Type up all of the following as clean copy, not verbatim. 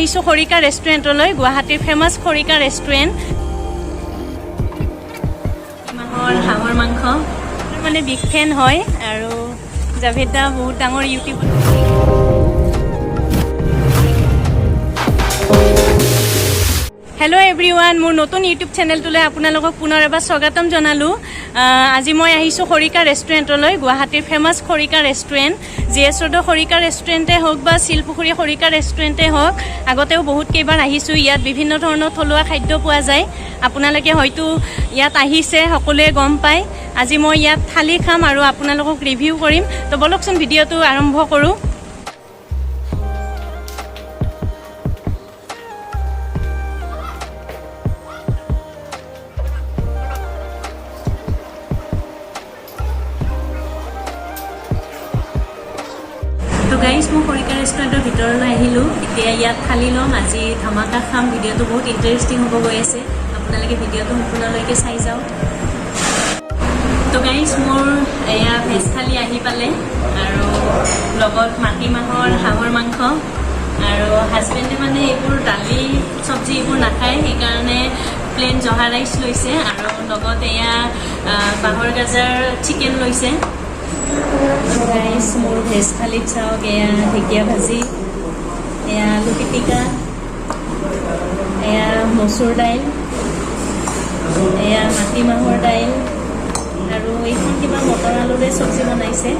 আহিছোঁ খৰিকা ৰেষ্টুৰেণ্টলৈ, গুৱাহাটীৰ ফেমাছ খৰিকা ৰেষ্টুৰেণ্ট। মাহৰ হাঁহৰ মাংস মানে বিগ ফেন হয় আৰু জাভেদ দা বহুত ডাঙৰ ইউটিউবাৰ। হেল্ল' এভৰিৱান, মোৰ নতুন ইউটিউব চেনেলটোলৈ আপোনালোকক পুনৰ এবাৰ স্বাগতম জনালোঁ। আজি মই আহিছোঁ খৰিকা ৰেষ্টুৰেণ্টলৈ, গুৱাহাটীৰ ফেমাছ খৰিকা ৰেষ্টুৰেণ্ট। জি এছ ৰোডৰ খৰিকা ৰেষ্টুৰেণ্টে হওক বা শিলপুখুৰী খৰিকা ৰেষ্টুৰেণ্টে হওক, আগতেও বহুত কেইবাৰ আহিছোঁ। ইয়াত বিভিন্ন ধৰণৰ থলুৱা খাদ্য পোৱা যায়। আপোনালোকে হয়তো ইয়াত আহিছে, সকলোৱে গম পায়। আজি মই ইয়াত থালি খাম আৰু আপোনালোকক ৰিভিউ কৰিম। তো ব'লকচোন, ভিডিঅ'টো আৰম্ভ কৰোঁ। তো গাইজ, মই খৰিকা ৰেষ্টুৰেণ্টৰ ভিতৰলৈ আহিলোঁ। এতিয়া ইয়াত থালি ল'ম, আজি ধামাকা খাম। ভিডিঅ'টো বহুত ইণ্টাৰেষ্টিং হ'ব গৈ আছে। আপোনালোকে ভিডিঅ'টো সম্পূৰ্ণলৈকে চাই যাওক। তো গাইজ, মোৰ এয়া ভেজ থালি আহি পালে আৰু লগত মাটিমাহৰ হাঁহৰ মাংস। আৰু হাজবেণ্ডে মানে এইবোৰ দালি চব্জি এইবোৰ নাখায়, সেইকাৰণে প্লেইন জহা ৰাইচ লৈছে আৰু লগত এয়া বাঁহৰ গাজাৰ চিকেন লৈছে। গাইজ, মোৰ ভেজ থালিত চাওক, এয়া ঢেকীয়া ভাজি, এয়া আলু পিটিকা, এয়া মচুৰ দাইল, এয়া মাটিমাহৰ দাইল আৰু এইখন কিবা মটৰ আলুৰে চব্জি বনাইছে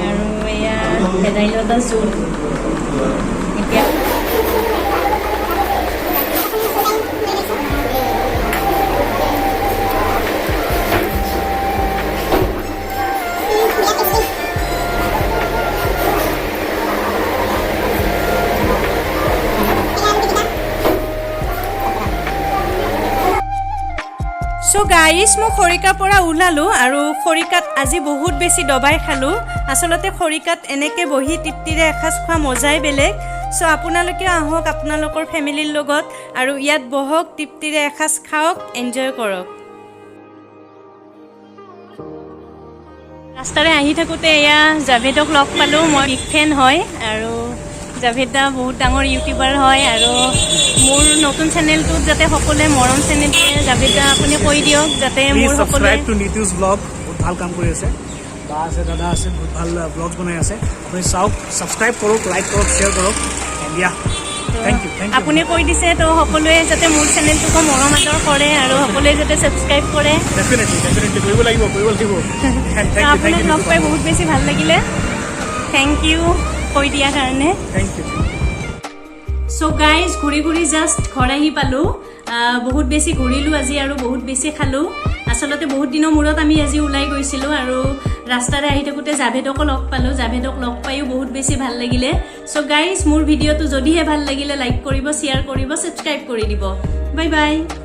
আৰু এয়া ভেদাইলতা জোল। এতিয়া চ' গাইজ, মই খৰিকাৰ পৰা ওলালোঁ আৰু খৰিকাত আজি বহুত বেছি দবাই খালোঁ। আচলতে খৰিকাত এনেকৈ বহি তৃপ্তিৰে এসাঁজ খোৱা মজাই বেলেগ। চ' আপোনালোকেও আহক আপোনালোকৰ ফেমিলিৰ লগত আৰু ইয়াত বহক, তৃপ্তিৰে এসাঁজ খাওক, এনজয় কৰক। ৰাস্তাৰে আহি থাকোঁতে এয়া জাভেদক লগ পালোঁ। মই বিগ ফেন হয় আৰু জাভেদ দা বহুত ডাঙৰ ইউটিউবাৰ হয় আৰু মোৰ নতুন চেনেলটোত যাতে সকলোৱে মৰম চেনেহ দিয়ে। জাভেদ দা, আপুনি কৈ দিয়ক যাতে প্লিজ মোৰ সকলোৱে ছাবস্ক্ৰাইব টু নিতুজ ব্লগ। বহুত ভাল কাম কৰি আছে। বা আছে, দাদা আছে, বহুত ভাল ব্লগছ বনাই আছে। আপুনি চাওক, ছাবস্ক্ৰাইব কৰক, লাইক কৰক, শ্বেয়াৰ কৰক। And yeah, thank you, thank you. আপুনি কৈ দিছে, তো সকলোৱে যাতে মোৰ চেনেলটোকো মৰম আদৰ কৰে আৰু সকলোৱে যাতে ছাবস্ক্ৰাইব কৰে। ডেফিনেটলি, ডেফিনেটলি কৰিব লাগিব, কৰিব লাগিব। Thank U, thank আপোনাক ইউ। লগ পাই বহুত বেছি ভাল লাগিলে। Thank U কৈ দিয়াৰ কাৰণে। Thank U. চ' গাইজ, ঘূৰি ঘূৰি জাষ্ট ঘৰ আহি পালোঁ। বহুত বেছি ঘূৰিলোঁ আজি আৰু বহুত বেছি খালোঁ। আচলতে বহুত দিনৰ মূৰত আমি আজি ওলাই গৈছিলোঁ আৰু ৰাস্তাৰে আহি থাকোঁতে জাভেদকো লগ পালোঁ। জাভেদক লগ পায়ো বহুত বেছি ভাল লাগিলে। চ' গাইজ, মোৰ ভিডিঅ'টো যদিহে ভাল লাগিলে, লাইক কৰিব, শ্বেয়াৰ কৰিব, ছাবস্ক্ৰাইব কৰি দিব। Bye bye.